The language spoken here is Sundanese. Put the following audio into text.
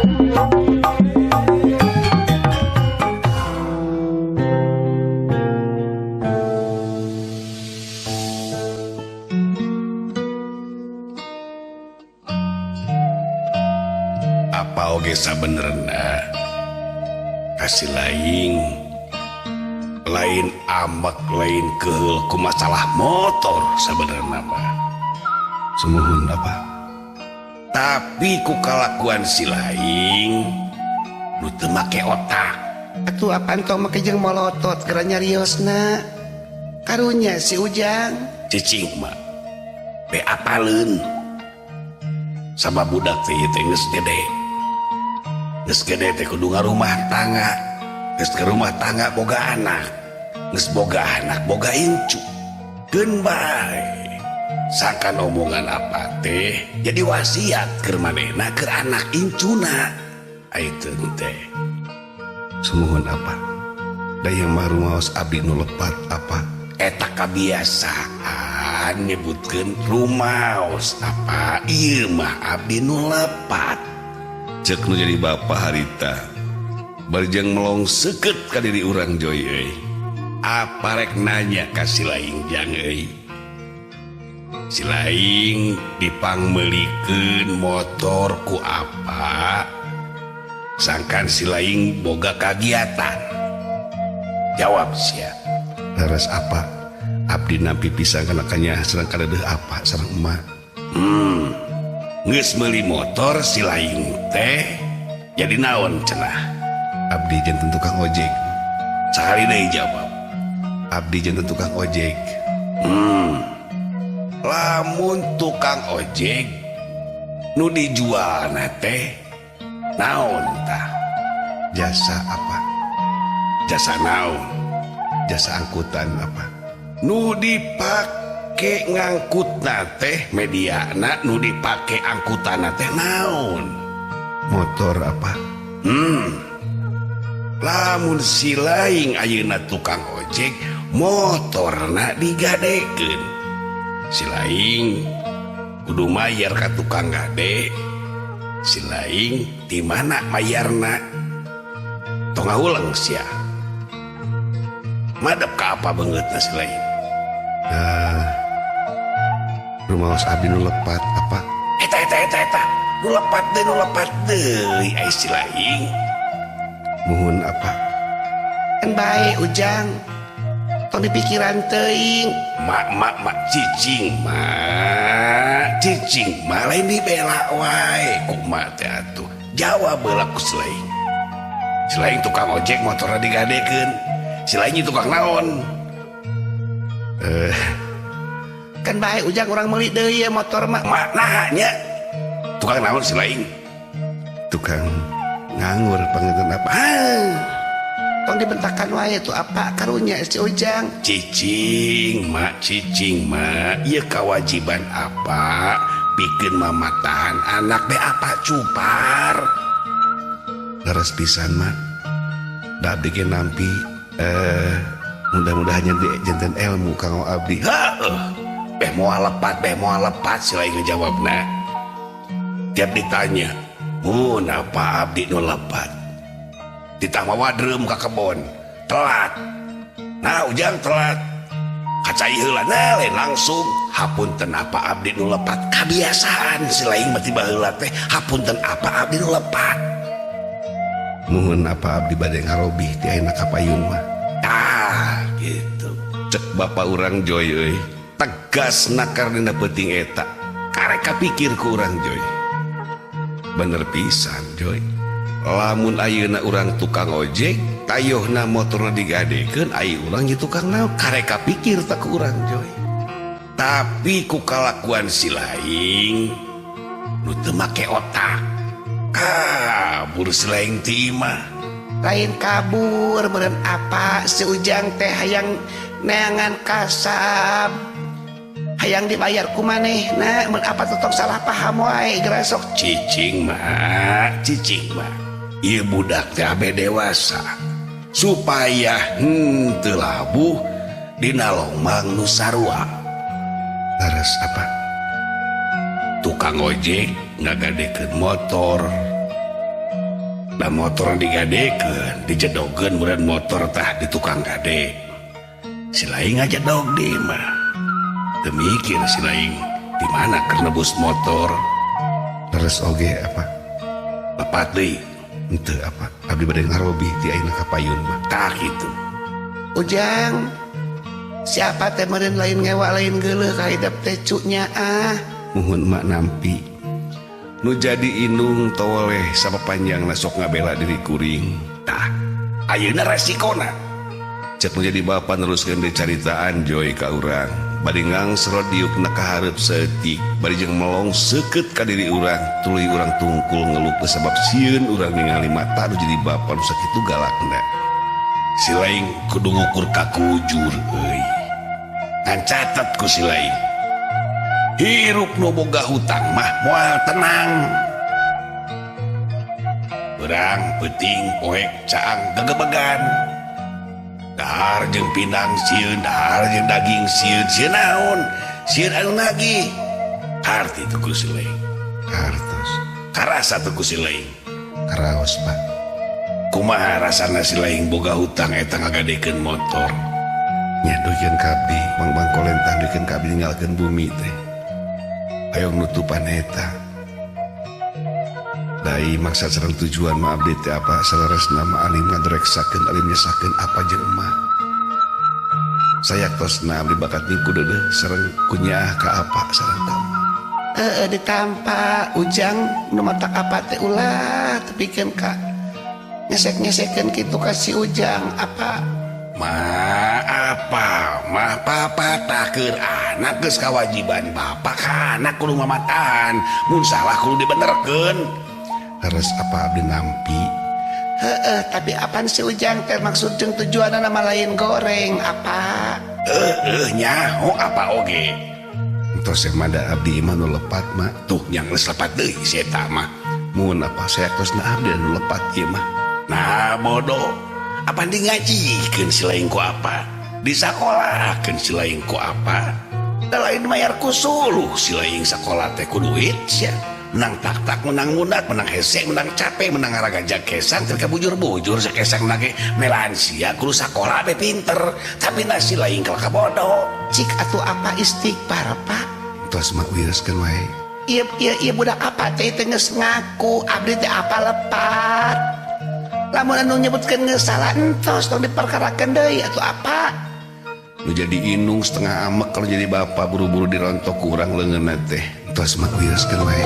Apa oge sabenerna kasih lain lain ambek lain keheul ku masalah motor sabenerna mah sumuhun apa tapi ku kalakuan si lain nu teu make otak atuh apaan tong make jeung molotot geura nyariosna karunya si Ujang cicing mah be apaleun sama budak teh teh geus gede. Geus gede teh kudu ngarumah tangga. Geus ke rumah tangga boga anak. Geus boga anak boga incu. Keun bae. Sangkan omongan apa teh jadi wasiat keur manehna keur anak incuna. Ai teu teh. Sumuhun apa? Da ieu mah rumaos abdi nu lepat apa? Eta kabiasaan nyebutkeun rumaos apa ieu mah abdi nu lepat. Cek nu jadi bapak harita barjang melong seukeut ka diri urang Joy euy. Apa rek nanya ka si laing jang euy. Si laing dipangmeulikeun motor ku apa sangkan si laing boga kagiatan. Jawab sia. Leres apa abdi nampi pisang kana kanya sareng kadeuh apa sareng emak. Geus meuli motor si laing teh jadi naon cenah. Abdi janten tukang ojek. Sakali deui jawab. Abdi janten tukang ojek. Lamun tukang ojek nu dijualna teh naon tah? Jasa apa? Jasa naon? Jasa angkutan apa? Nu dipake ngangkutna teh mediana nu dipake angkutanna teh naon? Motor apa? Lamun si laing ayeuna tukang ojek motorna digadekeun. Si laing kudu mayar ka tukang gade. Si laing di mana mayarna? Tong ngahuleng sia. Madep ka apa beungeutna si laing? Nah, rumaos abdi nu lepat apa? Eta eta eta eta. Nu lepat deui nu lepat deui ai si laing. Muhun apa? Kan bae Ujang. Tong dipikiran teuing. Mak mak mak cicing mak. Cicing mak lain dibela wae kumaha teh atuh. Jawab heula ku si laing. Si laing tukang ojek motorna digadekeun. Si laing tukang naon? Kan bae Ujang urang meuli deui motor mah. Mak naha nya? Tukang naon si laing? Tukang nganggur panginten apa? Tong dibentakan wae tuh apa karunya si Ujang. Cicing mak cicing mak ieu kewajiban apa pikeun mamatahan anak be apa cupar. Leres pisan mak. Da abdi ge nampi mudah-mudahan janten ilmu kanggo abdi. Heuh. Beh moal lepat si laing ngejawabna. Tiap ditanya, "Mun apa abdi nu lepat?" Ditah mawa drum ka kebon, telat. Nah, Ujang telat. Kacai heula nah lain langsung hapunten apa abdi nu lepat. Kabiasaan si laing mah tiba heula teh hapunten apa abdi nu lepat. Muhun apa abdi bade ngarobih ti ayeuna ka payun mah. Tah gitu. Cek bapak urang Joy euy. Tegas nakar dina peuting eta. Karek kapikir ku urang Joy. Bener pisan Joy. Lamun ayeuna urang tukang ojek, tayohna motorna digadekeun, ai urang nya tukang naon? Karek kapikir tak ku urang Joy. Tapi ku kalakuan si laing nu teu make otak. Kabur si laing ti imah. Lain kabur meureun apa si Ujang teh hayang neangan kasab. Hayang dibayar ku manehna mun apa tong salah paham wae geura sok. Cicing mah, cicing mah. Ieu budak teh abe dewasa supaya henteu labuh dina lomang nu sarua. Leres apa? Tukang ojek ngagadekeun motor. Da motor digadekeun, dijedogeun meureun motor tah di tukang gade. Si laing ngajedog di mah. Teu mikir si laing di mana keur nebus motor. Leres oge apa? Lepat deui. Henteu apa? Abdi bade ngarobi ti ayeuna ka payun mah. Tah kitu. Ujang, siapa teh meureun lain ngewa lain geuleuh ka hidep teh cu nya ah. Muhun mak nampi. Nu jadi indung toleh sapapanjangna sok ngabela diri kuring. Tah, ayeuna resikona. Cek nu jadi bapa neruskeun deui caritaan Joy ka urang. Bari ngangsrot diukna ka hareup saeutik, bari jeung melong seukeut ka diri urang, tuluy urang tungkul ngeluh sabab sieun urang ningali mata nu jadi bapa nu sakitu galakna. Si laing kudu ngukur ka kujur euy. Ngan catet ku si laing. Hirup nu boga hutang mah moal tenang. Berang, peuting, poek, caang, gegebegan. Dahar jeung pindang sieun, dahar jeung daging sieun, sieun naon? Sieun anu nagih. Harti teu ku si laing. Hartos. Karasa teu ku si laing. Karaos, Pak. Kumaha rasana si laing boga hutang eta ngagadekeun motor? Nya duikeun ka abdi, mang-mang kolentah duikeun ka abdi ninggalkeun bumi teh. Hayang nutupan eta. Dai maksad sareng tujuan mah abdi teh apa saleresna mah alim ngadreksakeun alim nyesakeun apa jeung emak. Sayaktosna abdi bakat niku deudeuh sareng kunyaah ka apa sareng ka emak. Heeh ditampa Ujang nu matak apa teh ulah tepikeun ka ngesek-ngesekeun kitu ka si Ujang apa. Ma apa mah papa takeur anak geus kawajiban bapak ka anak kudu mamatahan mun salah kudu dibenerkeun. Harus apa abdi nampi? Heeh, tapi apaan si Ujang teh maksud jeung tujuanna mah lain goreng apa? Heeh nyaho apa oge. Entos mah da abdi mah nu lepat mah. Tuh yang geus lepat deui si eta mah. Mun apa sayaktosna abdi nu lepat ieu mah. Nah bodoh. Apa di ngajikeun si lain ku apa? Disakolahkeun si lain ku apa? Da lain mayar ku suluh si lain sakolah teh ku duit sia. Menang tak-tak, menang munat, menang hese, menang capek, menang ngaragajag kesang, teu kabujur-bujur sakesang nage melaan sia kudu sakolah be pinter, tapi nasi lain kalaka bodoh. Cik atuh apa istighfar, Pak? Tos mah wioskeun wae. Ieu ieu ieu budak apa teh teh geus ngaku abdi teh apa lepat. Lamun anu nyebutkeun geus salah entos tong diperkarakeun deui atuh apa? Nu jadi indung setengah amek kalau jadi bapak buru-buru dirontok ku urang leungeunna teh. Tos mah wioskeun wae.